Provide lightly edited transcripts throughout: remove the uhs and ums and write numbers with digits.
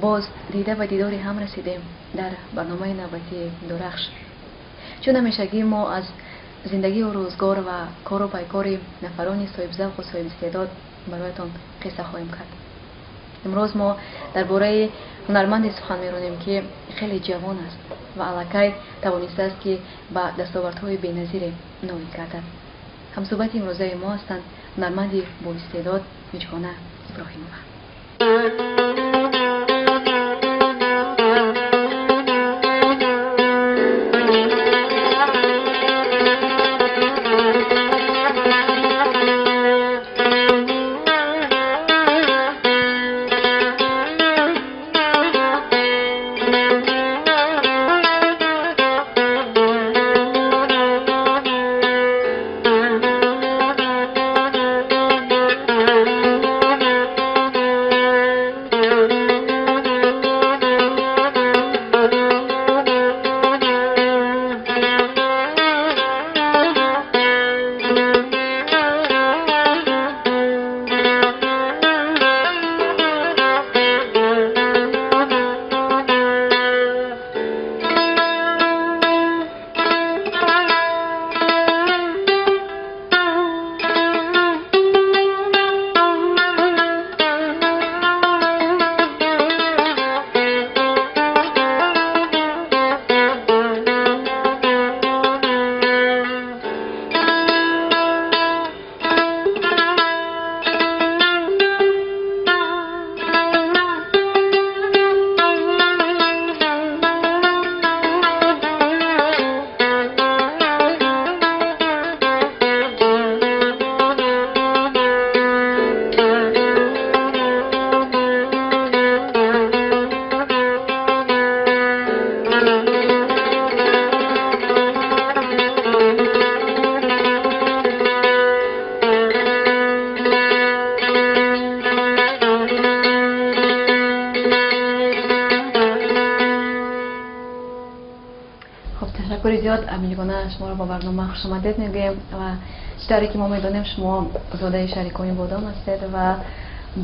Боз дида ба дидори ҳам расидем дар барномаи навбатии Дурахш. Чун ҳамешагӣ мо аз зиндагию рӯзгор ва кору пайкори нафарони соҳибзавқу соҳибистеъдод бароятон қисса хоҳем кард. Имрӯз мо дар бораи ҳунарманде сухан меронем, ки хеле ҷавон аст ва аллакай тавонистааст, ки ба дастовардҳои беназире ноил гардад. Ҳамсӯҳбати имрӯзаи мо ҳастанд ҳунарманди боистеъдод Миҷгона Иброҳимова. Ташаккури зиёд, Миҷгона, шуморо ба барнома хушомадед мегӯем. Ва чӣ тавре ки мо медонем, шумо зодаи шаҳри Конибодом ҳастед ва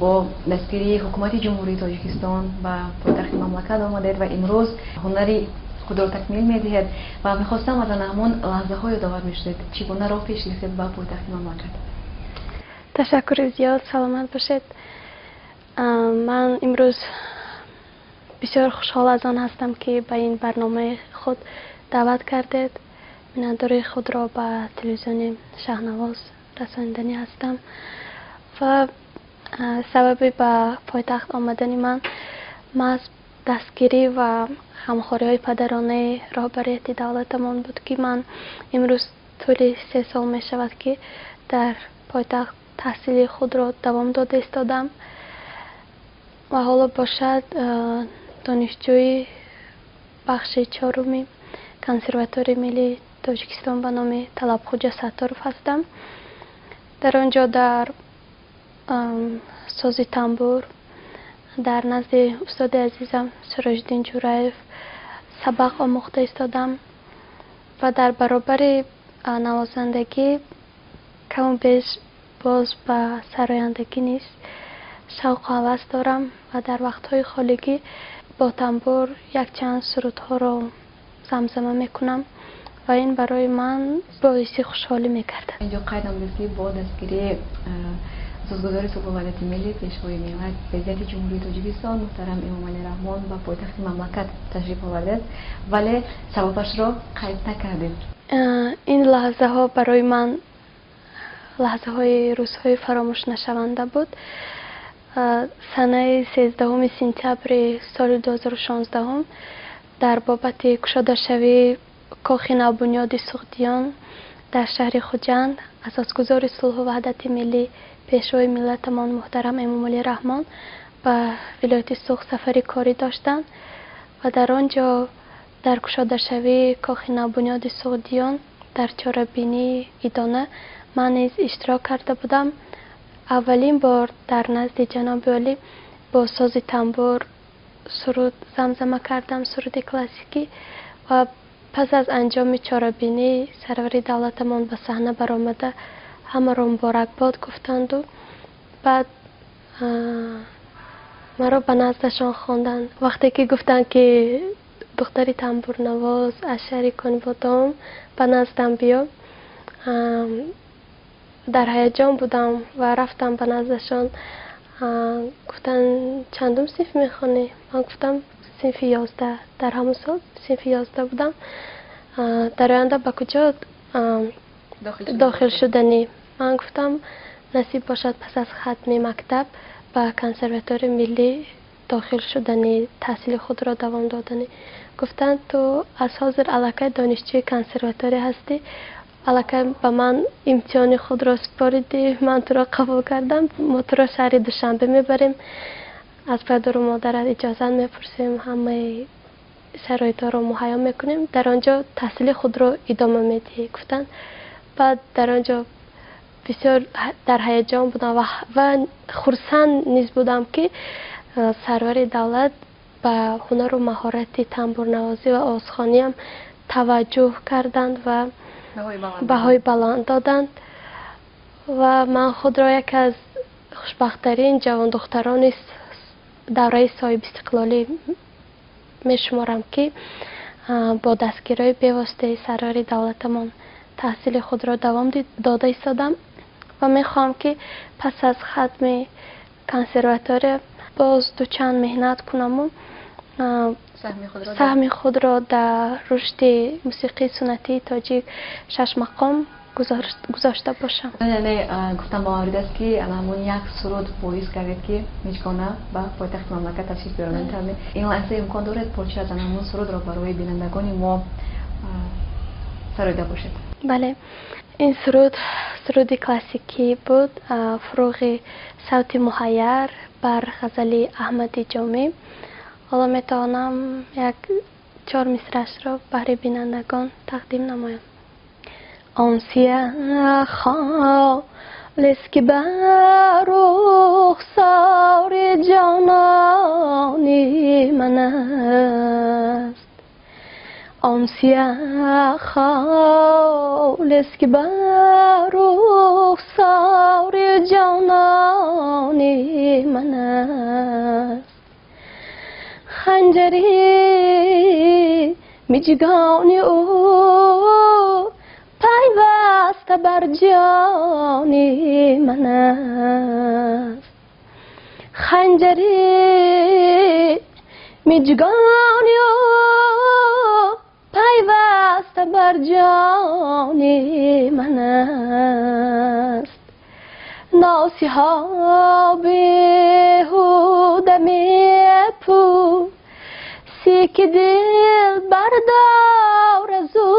бо дастгирии ҳукумати Ҷумҳурии Тоҷикистон ба пойтахти мамлакат омадед ва имрӯз ҳунари худро такмил медиҳед. Ва мехостам аз ана ҳамон лаҳзаҳо ёдовар мешудед, чӣ гуна роҳ пеш гирифтед ба пойтахти мамлакат? Ташаккури зиёд, саломат бошед. Ман имрӯз бисёр хушҳол аз он ҳастам, ки ба ин барномаи худ даъват кардед. Миннатдории худро ба телевизиони Шаҳнавоз расониданӣ ҳастам. Ва сабаби ба пойтахт омадани ман маҳз дастгирӣ ва ғамхориҳои падаронаи роҳбарияти давлатамон буд, ки ман имрӯз тӯли 3 сол мешавад, ки дар пойтахт таҳсили худро давом дода истодам ва ҳоло бошад донишҷӯи бахши чоруми Консерваторияи миллии Тоҷикистон ба номи Талабхуҷа Сатторов ҳастам. Дар он ҷо дар сози тамбур дар назди устоди азизам Сироҷиддин Ҷураев сабақ омӯхта истодам ва дар баробари навозандагӣ каму беш боз ба сарояндагӣ низ шавқу ҳавас дорам ва дар вақтҳои холигӣ бо тамбур якчанд сурудҳоро замзама мекунам ва ин барои ман боиси хушҳолӣ мегардад. Инҷо қайд намудед, ки бо дастгирии асосгузори сулҳу ваҳдати миллӣ, Пешвои миллат, Президенти Ҷумҳурии Тоҷикистон муҳтарам Эмомалӣ Раҳмон ба пойтахти мамлакат ташриф овардед, вале сабабашро қайд накардед. Ин лаҳзаҳо барои ман лаҳзаҳои рӯзҳои фаромӯшнашаванда буд. Санаи 13 сентябри соли 2016 дар бобати кушодашавии кохи навбунёди Суғдиён дар шаҳри Хуҷанд асосгузори сулҳу ваҳдати миллӣ, Пешвои миллатамон муҳтарам Эмомалӣ Раҳмон ба вилояти Суғд сафари корӣ доштанд ва дар он ҷо дар кушодашавии кохи навбунёди Суғдиён дар чорабинии идона ман низ иштирок карда будам. Аввалин бор дар назди ҷаноби олӣ бо сози тамбур суруд замзама кардам, суруди классикӣ, ва пас аз анҷоми чорабинӣ сарвари давлатамон ба саҳна баромада ҳамаро муборакбод гуфтанду баъд Маро ба наздашон хонданд. Вақте ки гуфтанд, ки духтари тамбурнавоз аз шаҳри Конибодом ба наздам биё, дар ҳаяҷон будам ва рафтам ба наздашон. Гуфтанд, чандум синф мехонӣ? Ман гуфтам, синфи 11. Дар ҳамон сол синфи 11 будам. Дар оянда ба куҷо дохил шуданӣ? Ман гуфтам, насиб бошад, пас аз хатми мактаб ба консерваторияи миллӣ дохил шудани, таҳсили худро давом доданӣ. Гуфтанд, ту аз ҳозир аллакай донишҷӯи консерватория ҳастӣ, аллакай ба ман имтиҳони худро супоридӣ, ман туро қабул кардам, мо туро шаҳри Душанбе мебарем, аз падару модарат иҷозат мепурсем, ҳамаи шароитҳоро муҳайё мекунем, дар он ҷо таҳсили худро идома медиҳӣ, гуфтанд. Баъд дар он ҷо бисёр дар ҳаяҷон будам ва хурсанд низ будам, ки сарвари давлат ба ҳунару маҳорати тамбурнавозӣ ва овозхониам таваҷҷӯҳ карданд ва баҳои баланд доданд. Ва ман худро яке аз хушбахттарин ҷавондухтарони давраи соҳибистиқлолӣ мешуморам, ки бо дастгириҳои бевоситаи сарвари давлатамон таҳсили худро давом дода истодам ва мехоҳам, ки пас аз хатми консерватория боз дучанд меҳнат кунаму саҳми худро дар рушди мусиқии суннатии тоҷик шашмақом гузошта бошам. Яъне гуфтам ба маврид аст, ки ҳамон як суруд боис кардед, ки Миҷгона ба пойтахти мамлакат ташриф биёранд. Ин лаҳза имкон доред порча аз ҳамон сурудро барои бинандагони мо сароида бошед? Бале, ин суруд суруди классикӣ буд, фуруғи савти муҳайяр бар ғазали Аҳмади Ҷомӣ. Ҳоло метавонам як чор мисрашро баҳри бинандагон тақдим намоям. Он сиёҳ ки бар рухсори ҷонони ман аст, он сиёҳ ки бар рухсори ҷонони ман аст, ханҷари миҷгони ӯ пайваста бар ҷони ман аст, ханҷари миҷгони ӯ пайваста бар ҷони ман аст. Носиҳо беҳуда мепӯси, ки дил бардор аз ӯ,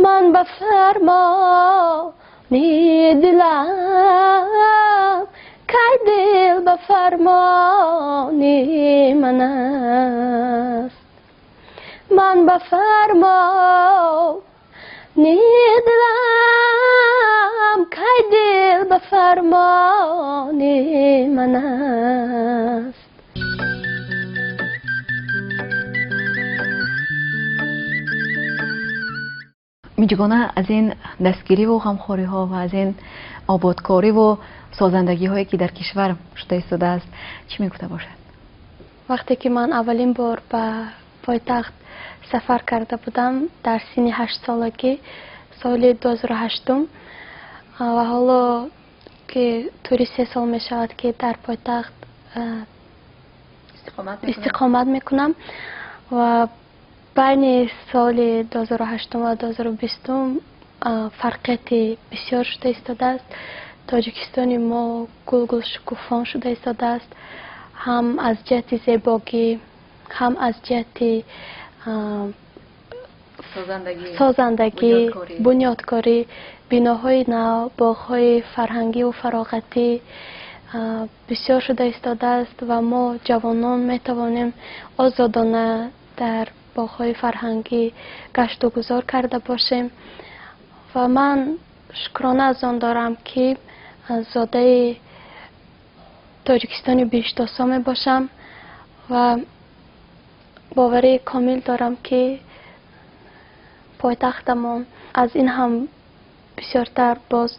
ман ба фармони дилам, кай дил ба фармони ман аст, ман ба фармони дилам, кай дил ба фармони ман аст. Миҷгона аз ин дастгириву ғамхориҳо ва аз ин ободкориву созандагиҳое, ки дар кишвар шуда истодааст, чӣ мегуфта бошад? Вақте ки ман аввалин бор ба пойтахт сафар карда будам дар синни 8-солагӣ, соли 2008, ва ҳоло ки тӯли 3 сол мешавад, ки дар пойтахт истиқомат мекунам, ва байни соли 2008 ва 2020 фарқияти бисёр шуда истодааст. Тоҷикистони мо гулгул шукуфон шуда истодааст, ҳам аз ҷиҳати зебогӣ, ҳам аз ҷиҳати созандагӣ, бунёдкорӣ, биноҳои нав, боғҳои фарҳангиву фароғатӣ бисёр шуда истодааст ва мо ҷавонон метавонем озодона дар боғҳои фарҳангӣ гашту гузор карда бошем. Ва ман шукрона аз он дорам, ки зодаи Тоҷикистони биҳиштосо мебошам ва боварии комил дорам, ки пойтахтамон аз ин ҳам бисёртар боз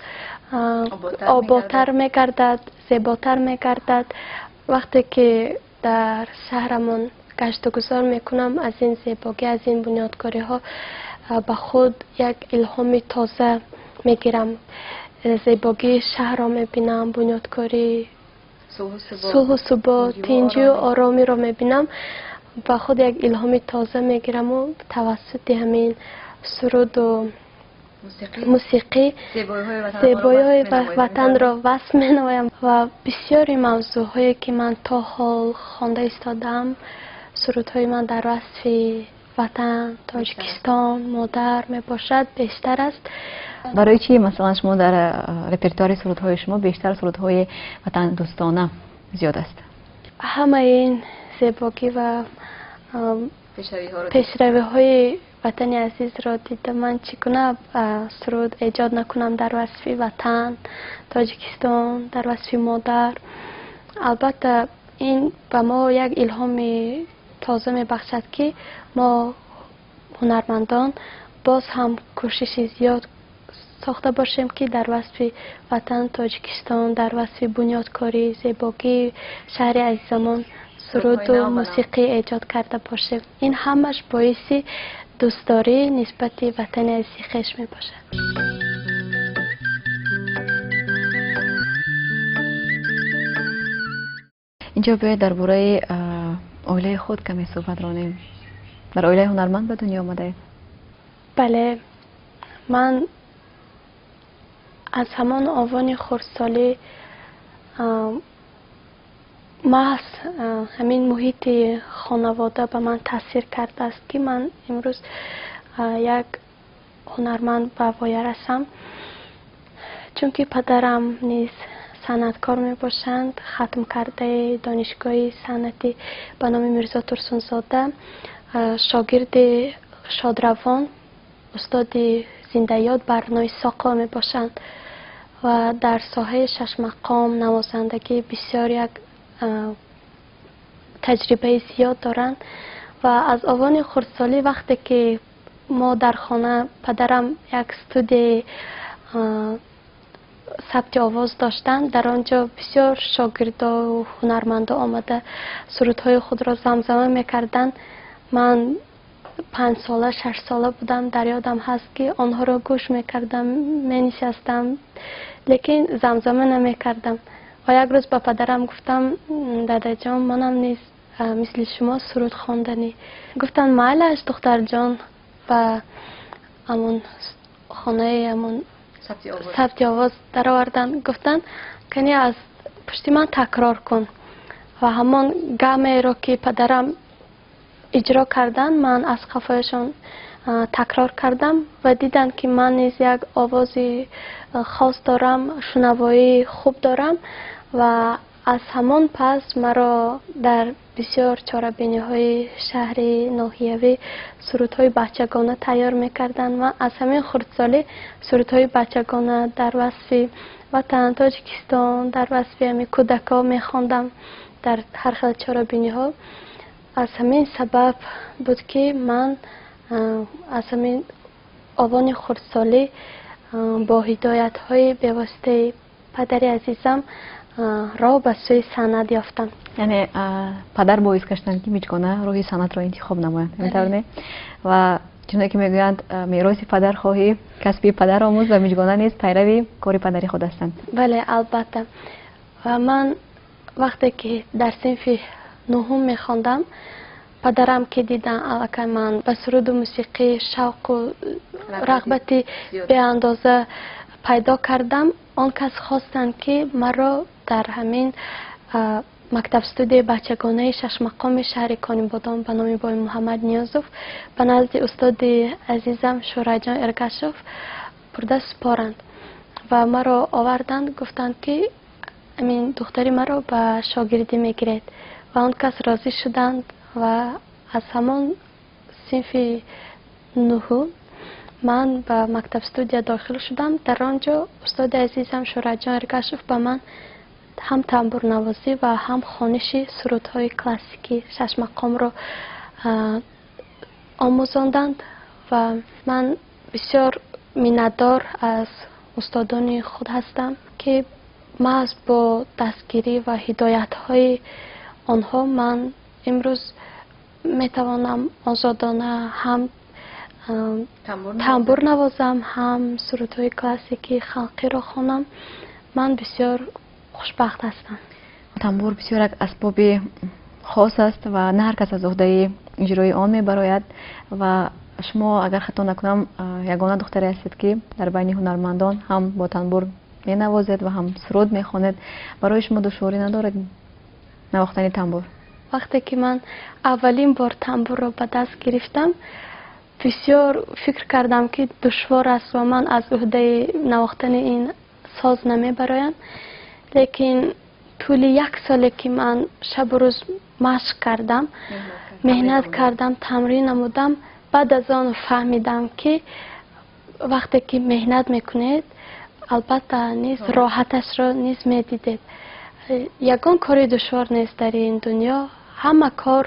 ободтар мегардад, зеботар мегардад. Вақте ки дар шаҳрамон гаштугузор мекунам, аз ин зебогӣ, аз ин бунёдкориҳо ба худ як илҳоми тоза мегирам. Зебогии шаҳрро мебинам, бунёдкорӣ, сулҳу субот, тинҷию оромиро мебинам, ба худ як илҳоми тоза мегираму тавассути ҳамин суруду мусиқӣ зебоиҳои ватанро васф менамоям. Ва бисёри мавзӯъҳое ки ман то ҳол хонда истодаам, сурудҳои ман дар васфи ватан, Тоҷикистон, модар мебошад, бештар аст. Барои чӣ масалан шумо дар репертуари сурудҳои шумо бештар сурудҳои ватандӯстона зиёд аст? Ҳамаи ин зебогӣ ва пешравиҳои ватани азизро дида ман чӣ гуна суруд эҷод накунам дар васфи ватан, Тоҷикистон, дар васфи модар? Албатта, ин ба мо як илҳоми тоза мебахшад, ки мо ҳунармандон боз ҳам кӯшиши зиёд сохта бошем, ки дар васфи ватан, Тоҷикистон, дар васфи бунёдкорӣ, зебогии шаҳри азизамон суруду мусиқӣ эҷод карда бошем. Ин ҳамаш боиси дӯстдорӣ нисбати ватани азизи хеш мебошад. Инҷо биёед дар бораи оилаи худ каме суҳбат ронем. Дар оилаи ҳунарманд ба дунё омадаед? Бале, ман аз ҳамон овони хурдсолӣ маҳз ҳамин муҳити хонавода ба ман таъсир кардааст, ки ман имрӯз як ҳунарманд ба воя расам. Чунки падарам низ санъаткор мебошанд, хатмкардаи донишгоҳи санъатӣ ба номи Мирзо Турсунзода, шогирди шодравон устоди зиндаёд Барнои Соқова мебошанд ва дар соҳаи шашмақом навозандагӣ бисёр як таҷрибаи зиёд доранд. Ва аз овони хурдсолӣ вақте ки мо дар хона падарам як студияи сабти овоз доштанд, дар он ҷо бисёр шогирдову ҳунармандо омада сурудҳои худро замзама мекарданд. Ман 5 сола, 6 сола будам, дар ёдам ҳаст, ки онҳоро гӯш мекардам, менишастам, лекин замзама намекардам. Ва як рӯз ба падарам гуфтам: «Дадаҷон, манам низ мисли шумо суруд хонданӣ». Гуфтанд: «Майлаш, духтарҷон». Ба ҳамон хонаи ҳамон сабти овоз дароварданд, гуфтанд: «Кани, аз пушти ман такрор кун». Ва ҳамон гаммеро, ки падарам иҷро карданд, ман аз қафояшон такрор кардам ва диданд, ки ман низ як овози хос дорам, шунавоии хуб дорам. Ва аз ҳамон пас маро дар бисёр чорабиниҳои шаҳри ноҳиявӣ сурудҳои бачагона тайёр мекарданд. Ман аз ҳамин хурдсолӣ сурудҳои бачагона дар васфи ватан, Тоҷикистон, дар васфи ҳамин кӯдакҳо мехондам дар ҳар хел чорабиниҳо. Аз ҳамин сабаб буд, ки ман аз ҳамин овони хурдсолӣ бо ҳидоятҳои бевоситаи падари азизам роҳ ба сӯи санъат ёфтам. Яъне падар боис гаштанд, ки Миҷгона роҳи санъатро интихоб намояд, ҳамин не? Ва чуне ки мегӯянд, мероси падар хоҳӣ, касби падар омӯз, ва Миҷгона низ пайрави кори падари худ ҳастанд. Бале, албатта. Ва ман вақте ки дар синфи нуҳум мехондам, падарам ки дидан, аллакай ман ба суруду мусиқӣ шавқу рағбати беандоза пайдо кардам, он кас хостанд, ки маро дар ҳамин мактаб-студияи бачагонаи шашмақоми шаҳри Конибодом ба номи Боймуҳаммад Ниёзов ба назди устоди азизам Шӯраҷон Эргашов бурда супоранд. Ва маро оварданд, гуфтанд, ки ҳамин духтари маро ба шогирдӣ мегиред. Ва он кас розӣ шуданд ва аз ҳамон синфи нуҳум ман ба мактаб-студия дохил шудам. Дар он ҷо устоди азизам Шӯраҷон Эргашов ба ман ҳам тамбурнавозӣ ва ҳам хониши сурудҳои классикӣ шашмақомро омӯзонданд. Ва ман бисёр миннатдор аз устодони худ ҳастам, ки маҳз бо дастгирӣ ва ҳидоятҳои онҳо ман имрӯз метавонам озодона ҳам тамбур навозам, ҳам сурудҳои классикии халқиро хонам. Ман бисёр хушбахт ҳастам. Тамбур бисёр як асбоби хос аст ва на ҳар кас аз уҳдаи иҷрои он мебарояд ва шумо, агар хато накунам, ягона духтаре ҳастед, ки дар байни ҳунармандон ҳам бо танбур менавозед ва ҳам суруд мехонед. Барои шумо душворӣ надорад навохтани тамбур? Вақте ки ман аввалин бор тамбурро ба даст гирифтам, бисёр фикр кардам, ки душвор аст ва ман аз уҳдаи навохтани ин соз намебароям. Лекин тӯли як соле ки ман шабу рӯз машқ кардам, меҳнат кардам, тамрин намудам, баъд аз он фаҳмидам, ки вақте ки меҳнат мекунед, албатта низ роҳаташро низ медидед. Ягон кори душвор нест дар ин дунё. Ҳама кор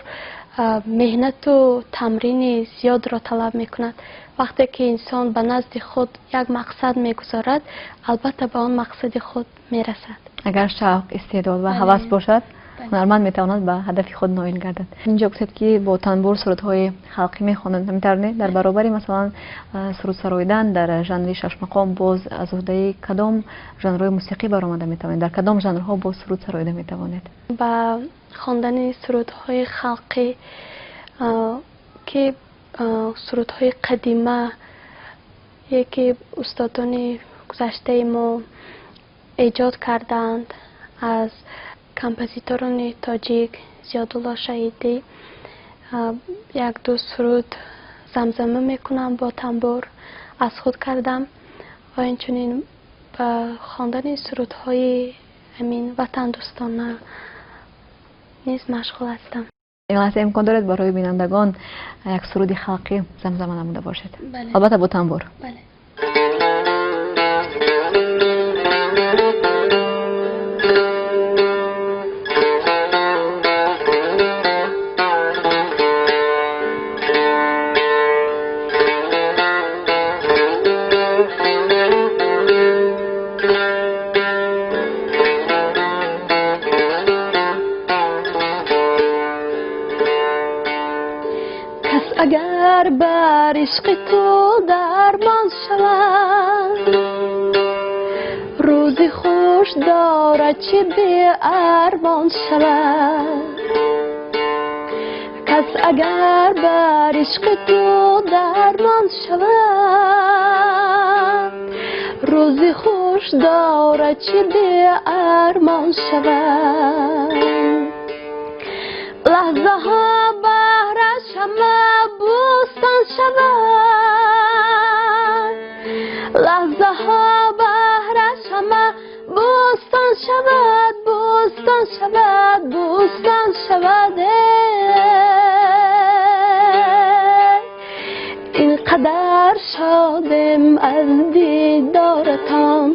меҳнату тамрини зиёдро талаб мекунад. Вақте ки инсон ба назди худ як мақсад мегузорад, албатта ба он мақсади худ мерасад. Агар шавқ, истеъдод ва ҳавас бошад, ҳунарманд метавонад ба ҳадафи худ ноил гардад. Инҷо гуфтед, ки бо танбур сурудҳои халқӣ мехонанд, ҳамин не? Дар баробари, масалан, суруд сароидан дар жанри шашмақом боз аз уҳдаи кадом жанрҳои мусиқӣ баромада метавонед? Дар кадом жанрҳо боз суруд сароида метавонед? Ба хондани сурудҳои халқӣ, ки сурудҳои қадима, ки устодони гузаштаи мо эҷод кардаанд, аз композиторони тоҷик Зиёдулло Шаҳидӣ як-ду суруд замзама мекунам, бо тамбур аз худ кардам ва инчунин ба хондани сурудҳои ҳамин ватандӯстона низ машғул ҳастам. Ин лаҳза имкон доред барои бинандагон як суруди халқӣ замзама намуда бошед? Албатта, бо тамбур. Бале. Агар бар ишқи ту дармон шавад, рӯзи хуш дорад, чӣ беармон шавад. Кас агар бар ишқи ту дармон шавад, рӯзи хуш дорад, чӣ беармон шавад. Лаҳзаҳо баҳраш ҳама бӯстон шавад, лаҳзаҳо баҳраш ҳама бӯстон шавад, бӯстон шавад, бӯстон шавад. Ин қадар шодем аз дидоратон,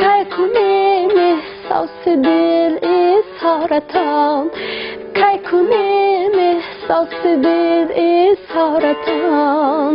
кай кунем эҳсоси дил изҳоратон, кай кунем эҳсоси дил изҳоратон.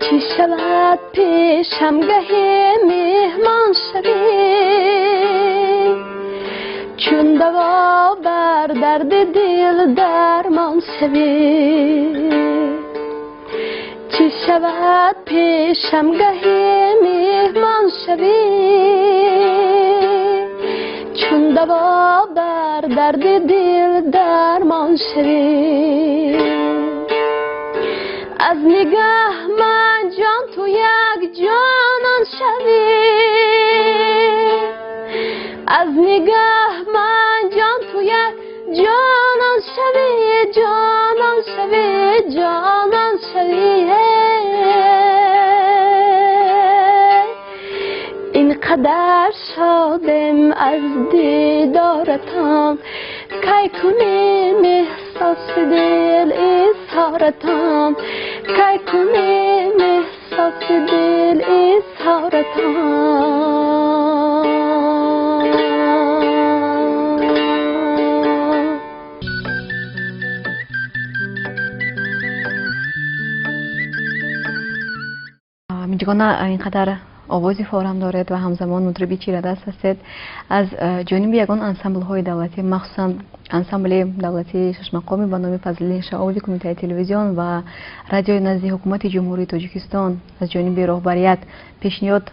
Чӣ шавад пешам гаҳе меҳмон шавӣ, чун даво бар дарди дил дармон шавӣ. Чӣ шавад пешам гаҳе меҳмон шавӣ, чун даво бар дарди дил дармон шавӣ. Аз нигаҳ ман ҷон ту як ҷонон шавӣ, аз нигаҳ ман ҷон ту як ҷонон шавӣ, ҷонон шавӣ, ҷонон шавӣ. Ин Қадар шодем аз дидоратон, кай кунем эҳсоси дил изҳоратон, кай кунем эҳсоси дил изҳоратон. Миҷгона, ин қадар овози форам доред ва ҳамзамон мутриби чирадаст ҳастед. Аз ҷониби ягон ансамблҳои давлатӣ, махсусан ансамбли давлатии шашмақоми ба номи Фазлиддин Шаоби Кумитаи телевизион ва радиои назди ҳукумати Ҷумҳурии Тоҷикистон, аз ҷониби роҳбарият пешниҳод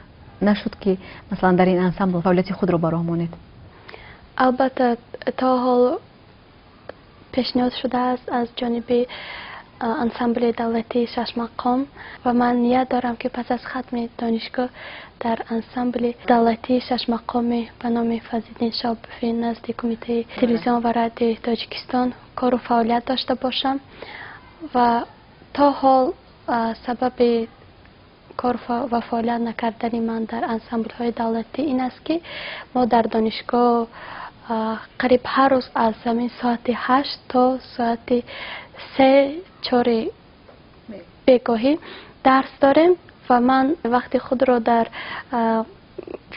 нашуд, ки масалан дар ин ансамбл фаъолияти худро ба роҳ монед? Албатта, то ҳол пешниҳод шудааст аз ҷониби ансамбли давлатии шашмақом ва ман ният дорам, ки пас аз хатми донишгоҳ дар ансамбли давлатии шашмақоми ба номи Фазлиддин Шоҳобофӣ назди Кумитаи телевизион ва радиои Тоҷикистон кору фаъолият дошта бошам. Ва то ҳол сабаби кор ва фаъолият накардани ман дар ансамблҳои давлатӣ ин аст, ки мо дар донишгоҳ қариб ҳар рӯз аз ҳамин соати 8 то соати 3-4 бегоҳӣ дарс дорем ва ман вақти худро дар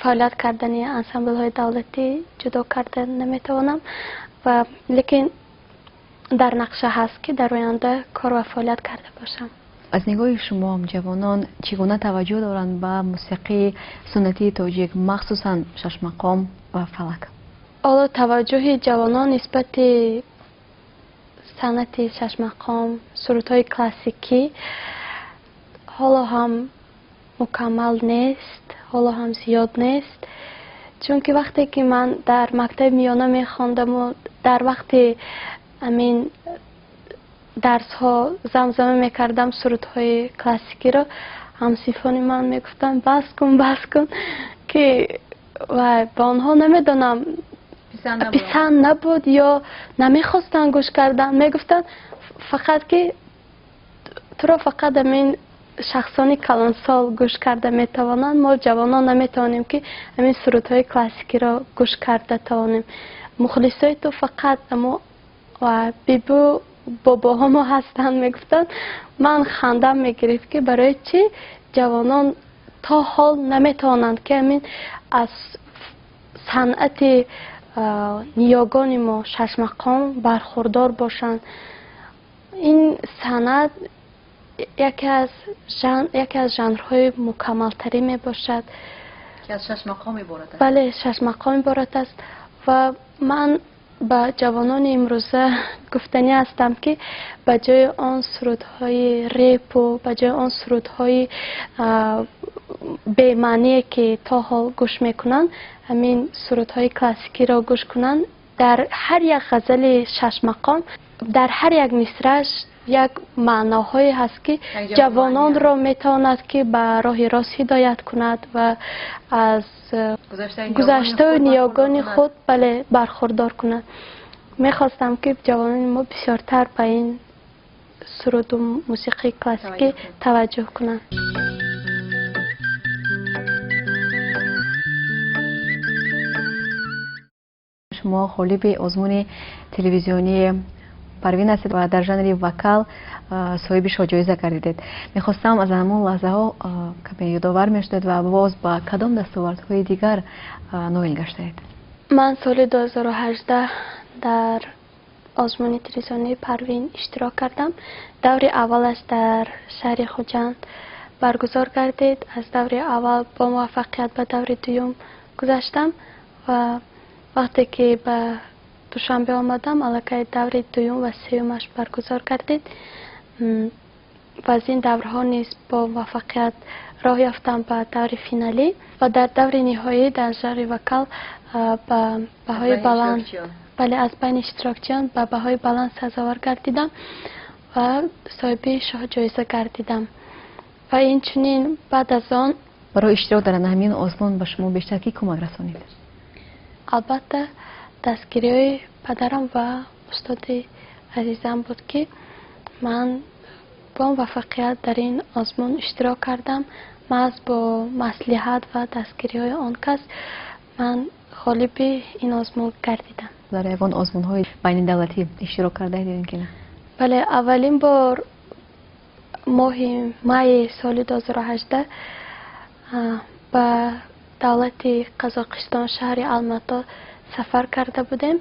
фаъолият кардани ансамблҳои давлатӣ ҷудо карда наметавонам, ва лекин дар нақша ҳаст, ки дар оянда кор ва фаъолият карда бошам. Аз нигоҳи шумо, ҷавонон чӣ гуна таваҷҷӯҳ доранд ба мусиқии суннатии тоҷик, махсусан шашмақом ва фалак? Ҳоло таваҷҷӯҳи ҷавонон нисбати санъати шашмақом, сурудҳои классикӣ ҳоло ҳам мукаммал нест, ҳоло ҳам зиёд нест. Чунки вақте ки ман дар мактаби миёна мехондаму дар вақти ҳамин дарсҳо замзама мекардам сурудҳои классикиро, ҳамсинфони ман мегуфтанд: «Бас кун, бас кун», ки ба онҳо, намедонам, писанд набуд ё намехостанд гӯш кардан. Мегуфтанд фақат, ки туро фақат ҳамин шахсони калонсол гӯш карда метавонанд, мо ҷавонон наметавонем, ки ҳамин сурудҳои классикиро гӯш карда тавонем, мухлисои ту фақат амо бибу бобоҳо мо ҳастанд, мегуфтанд. Ман хандам мегирифт, ки барои чӣ ҷавонон то ҳол наметавонанд, ки ҳамин аз санъати ниёгони мо шашмақом бархурдор бошанд. Ин санъат яке аз жанрҳои мукаммалтарин мебошад. Ки аз шашмақом иборат аст. Бале, шашмақом иборат аст. Ва ман ба ҷавонони имрӯза гуфтанӣ ҳастам, ки ба ҷои он сурудҳои репу, ба ҷои он сурудҳои бемаъние, ки то ҳол гӯш мекунанд, ҳамин сурудҳои классикиро гӯш кунанд. Дар ҳар як ғазали шашмақом, дар ҳар як мисрааш як маъноҳое ҳаст, ки ҷавононро метавонад, ки ба роҳи рост ҳидоят кунад ва аз гузаштаю ниёгони худ, бале, бархурдор кунад. Мехостам, ки ҷавонони мо бисёртар ба ин суруду мусиқии классикӣ таваҷҷӯҳ кунанд. Шумо ғолиби озмуни телевизионии Парвин ҳастед ва дар жанри вокал соҳиби шоҳҷоиза гардидед. Мехостам, аз ҳамон лаҳзаҳо каме ёдовар мешудед ва боз ба кадом дастовардҳои дигар ноил гаштаед? Ман соли 2018 дар озмуни телевизионии Парвин иштирок кардам. Даври аввалаш дар шаҳри Хуҷанд баргузор гардид. Аз даври аввал бо муваффақият ба даври дуюм гузаштам ва вақте ки ба Душанбе омадам, аллакай даври дуюм ва сеюмаш баргузор гардид ва аз ин даврҳо низ бо муваффақият роҳ ёфтам ба даври финалӣ ва дар даври ниҳоӣ дар жанри вокал ба баҳои баланд, бале, аз байни иштирокчиён ба баҳои баланд сазовор гардидам ва соҳиби шоҳҷоиза гардидам. Ва инчунин баъд аз он Барои иштирок дар ҳамин озмун ба шумо бештар кӣ кӯмак расонид? Албатта, дастгириҳои падарам ва устоди азизам буд, ки ман Бо муваффақият дар ин озмун иштирок кардам. Маҳз бо маслиҳат ва дастгириҳои он кас ман ғолиби ин озмун гардидам. Дар ягон озмунҳои байнидавлатӣ иштирок кардаед ё ин ки не? Бале, аввалин бор моҳи майи соли 2018 ба давлати Қазоқистон, шаҳри Алмато сафар карда будем.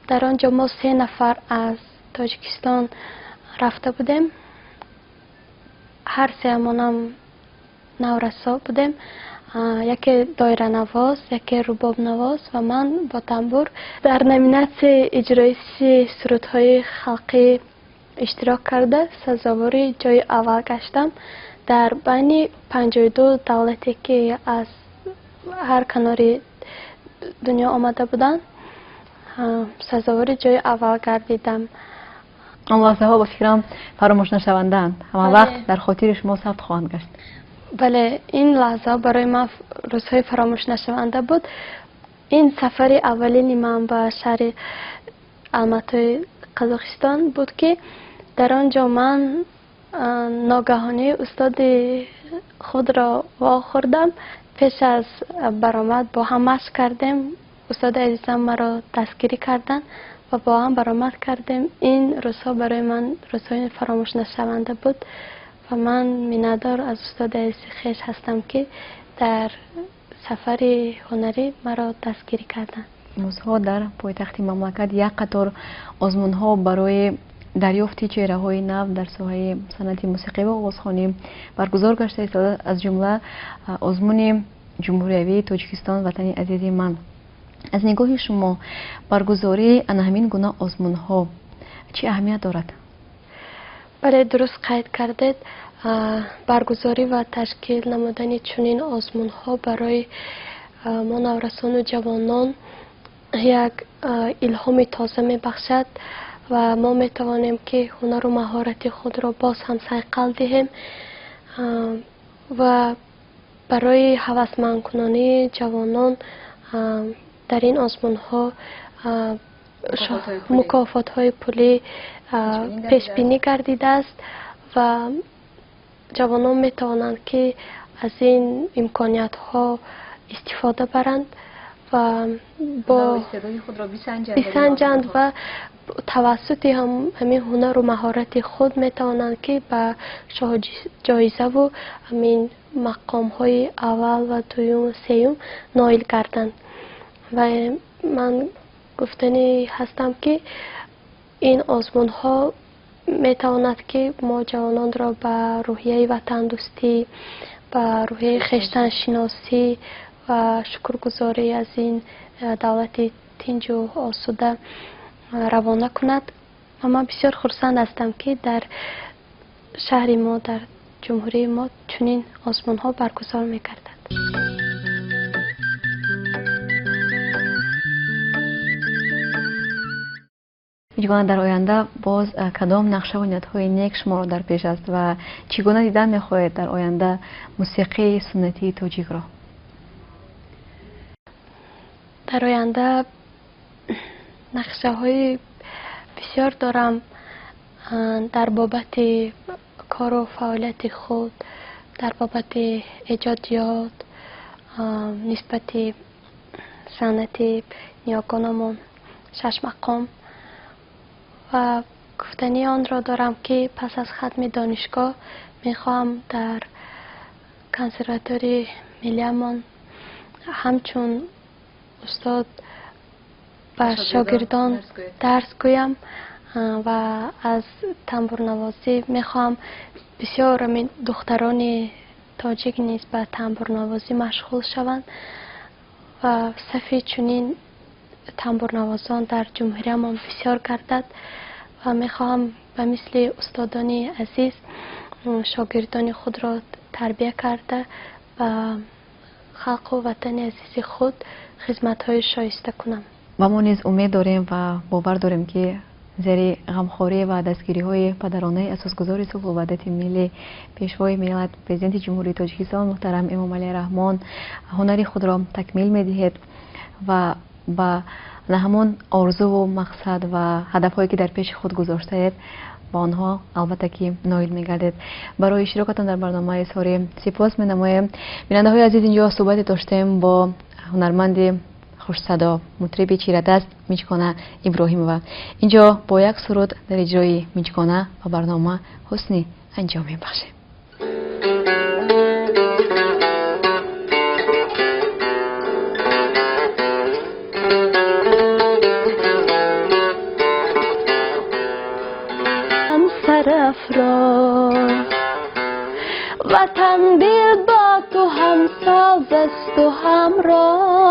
Дар он ҷо мо 3 нафар аз Тоҷикистон рафта будем. Ҳар сеамонам наврасо будем. Яке доиранавоз, яке рубобнавоз ва ман бо тамбур. Дар номинатсияи иҷроиши сурудҳои халқӣ иштирок карда сазовори ҷои аввал гаштам. Дар байни 52 давлате ки аз ҳар канори дунё омада буданд, сазовори ҷои аввал гардидам. Он лаҳзаҳо ба фикрам фаромӯшнашавандаанд, ҳама вақт дар хотири шумо сабт хоҳанд гашт. Бале, ин лаҳзаҳо барои ман рӯзҳои фаромӯшнашаванда буд. Ин сафари аввалини ман ба шаҳри Алматои Қазоқистон буд, ки дар он ҷо ман ногаҳонӣ устоди худро вохӯрдам. Пеш аз баромад бо ҳам машқ кардем. Устоди азизам маро дастгирӣ карданд ва бо ҳам баромад кардем. Ин рӯзҳо барои ман рӯзҳои фаромӯшнашаванда буд ва ман миннатдор аз устоди азизи хеш ҳастам, ки дар сафари ҳунарӣ маро дастгирӣ карданд. Имрӯзҳо дар пойтахти мамлакат як қатор озмунҳо барои дарёфти чеҳраҳои нав дар соҳаи санъати мусиқӣ ва овозхонӣ баргузор гашта истода, аз ҷумла озмуни ҷумҳуриявии Тоҷикистон «Ватани азизи ман». Аз нигоҳи шумо баргузории ана ҳамин гуна озмунҳо чӣ аҳамият дорад? Бале, дуруст қайд кардед. Баргузорӣ ва ташкил намудани чунин озмунҳо барои мо наврасону ҷавонон як илҳоми тоза мебахшад ва мо метавонем, ки ҳунару маҳорати худро боз ҳам сайқал диҳем ва барои ҳавасмандкунонии ҷавонон дар ин озмунҳо мукофотҳои пулӣ пешбинӣ гардидааст ва ҷавонон метавонанд, ки аз ин имкониятҳо истифода баранд ва бисанҷанд ва тавассути ҳамин ҳунару маҳорати худ метавонанд, ки ба ҷоизаву ҳамин мақомҳои аввал ва дуюму сеюм ноил гарданд. Ва ман гуфтанӣ ҳастам, ки ин озмунҳо метавонад, ки мо ҷавононро ба рӯҳияи ватандӯстӣ, ба рӯҳияи хештаншиносӣ ва шукргузорӣ аз ин давлати тинҷу осуда равона кунад. Ва ман бисёр хурсанд ҳастам, ки дар шаҳри мо, дар ҷумҳурии мо чунин озмунҳо баргузор мегардад. Ҳеҷ гуна дар оянда боз кадом нақшаву ниятҳои нек шуморо дар пеш аст ва чӣ гуна дидан мехоҳед дар оянда мусиқии суннатии тоҷикро? Дар оянда нақшаҳои бисёр дорам дар бобати кору фаъолияти худ, дар бобати эҷодиёт, нисбати санъати ниёгонамон шашмақом. Ва гуфтании онро дорам, ки пас аз хатми донишгоҳ мехоҳам дар консерватории миллиамон ҳамчун устод ба шогирдон дарс гӯям ва аз тамбурнавозӣ мехоҳам бисёр ҳамин духтарони тоҷик низ ба тамбурнавозӣ машғул шаванд ва сафи чунин тамбурнавозон дар ҷумҳуриямон бисёр гардад ва мехоҳам ба мисли устодони азиз шогирдони худро тарбия карда ба халқу ватани азизи худ хизматҳои шоиста кунам. Ва мо низ умед дорем ва бовар дорем, ки зери ғамхорӣ ва дастгириҳои падаронаи асосгузори сулҳу ваҳдати миллӣ, пешвои миллат, президенти Ҷумҳурии Тоҷикистон муҳтарам Эмомалӣ Раҳмон ҳунари худро такмил медиҳед ва ба ҳамон орзуву мақсад ва ҳадафҳое, ки дар пеши худ гузоштаед, Ба онҳо албатта ки ноил мегардед. Барои иштирокатон дар барнома изҳори сипос менамоем. Бинандаҳои азиз, инҷо суҳбате доштем бо ҳунарманди хушсадо, мутриби чирадаст Миҷгона Иброҳимова. Инҷо бо як суруд дар иҷрои Миҷгона ба барнома ҳусни анҷом мебахшем. Сарафроз ватан, дил бо ту ҳамсоз асту ҳамроз.